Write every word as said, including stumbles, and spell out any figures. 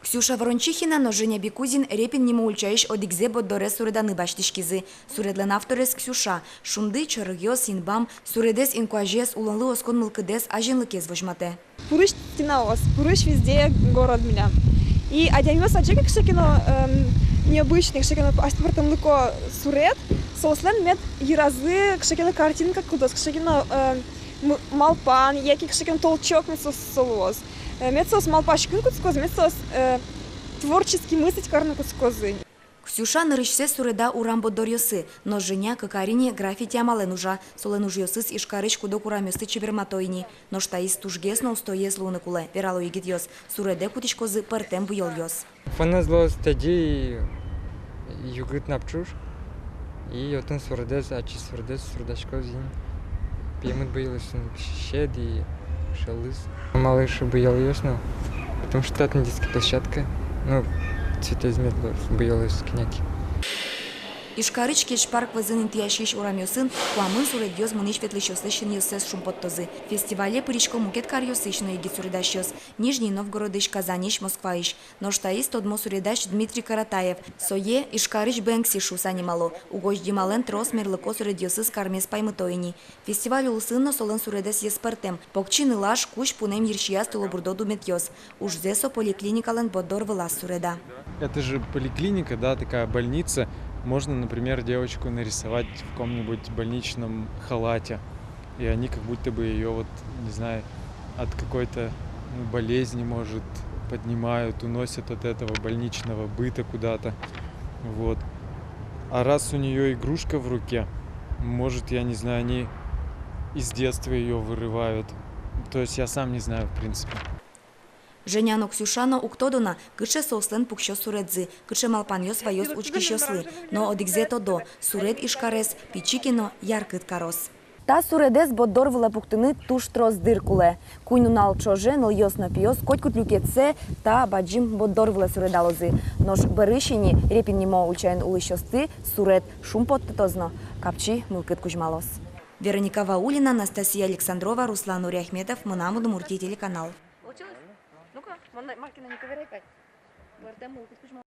Ксюша Ворончихина но Женя Бикузин Репин нимо ульчаысь одӥгзэ борддорез суреданы басьтӥськизы. Суредлэн авторез Ксюша. Шунды, чорыгъёс, инбам, суредэз инкуазез, улонлы оскон мылкыдэз, азинлыкез возьматэ. Пурысь стенаос, пурысь везде город милям. И адямиос адӟо ке кыӵе ке но, эм, необычный, кыӵе ке но ас пӧртэмлыко суред, соослэн мед йыразы кыӵе ке но картинка кылдоз, кыӵе ке но, эм, м-, малпан, яке кыӵе ке но толчок мед соос, со луоз. Э, мед соос малпаськыны кутскозы, мед соос, э, творчески мыслить карыны кутскозы. Ксюша нырысьсэ суреда урам борддоръёсы, но Женя кык ар ини граффити амалэн ужа. Солэн ужъёсыз Ижкарысь куд-ог урамъёсты чебермато ини. Нош таиз тужгес но устоез луыны кулэ, верало егитъёс. Суредэ кутӥськозы пӧртэм буёлъёс. Фонэз луоз тӧдьы и югыт напӵуж. И отын суредэз, ачиз суредэз суредаськоз ини. Пеймыт буёлъёсын, сьӧд и шӧлыз. Малы шы буёлъёс, ну, потому что татын детская площадка, ну, цветоез мед луоз буёлъёс кӧня ке. Ижкарысь Кеч парк вӧзын интыяськись урамъёсын куамын суредъёс мынӥсь-ветлӥсьёслэсь синъёссэс шумпоттозы. Фестивале пырисько мукет каръёсысь но егит суредасьёс: Нижний Новгородысь, Казаньысь, Москваысь. Нош таиз тодмо суредась Дмитрий Каратаев. Сое Ижкарысь Бэнкси шуыса нимало. Угось Дималэн трос мерлыко суредъёсыз кармес паймыто ини. Фестиваль улсын но солэн суредэз ӧз пӧртэм. Покчи нылаш кузь пунэм йырсияз тылобурдо думетъёс. Ужзэ со поликлиникалэн борддор вылаз суреда. Это же поликлиника, да, такая больница. Можно, например, девочку нарисовать в каком-нибудь больничном халате. И они как будто бы её, вот, не знаю, от какой-то, ну, болезни, может, поднимают, уносят от этого больничного быта куда-то. Вот. А раз у неё игрушка в руке, может, я не знаю, они из детства её вырывают. То есть я сам не знаю, в принципе. Женя но Ксюша но уг тодо на, кыӵе соослэн пуксё суредзы, кыӵе малпанъёс ваёз учкисьёслы. Но одӥгзэ тодо: суред Ижкарез пичи ке но яркыт кароз. Та суредэз борддор вылэ пуктыны туж трос дыр кулэ. Куинь нунал ӵоже нылъёс но пиос котькуд люкетсэ та бадӟым борддор вылэ суредалозы. Нош бӧрысь ини Репин нимо ульчаын улӥсьёсты суред шумпоттытоз но капчи мылкыд кузьмалоз. Вероника Ваулина, Анастасия Александрова, Руслан Нуриахметов, «Мынам Удмуртие» телеканал. Получилось? Ну-ка, вон на-, Маркина, не ковыряй опять. Пӧртэм мылкыд кузьма.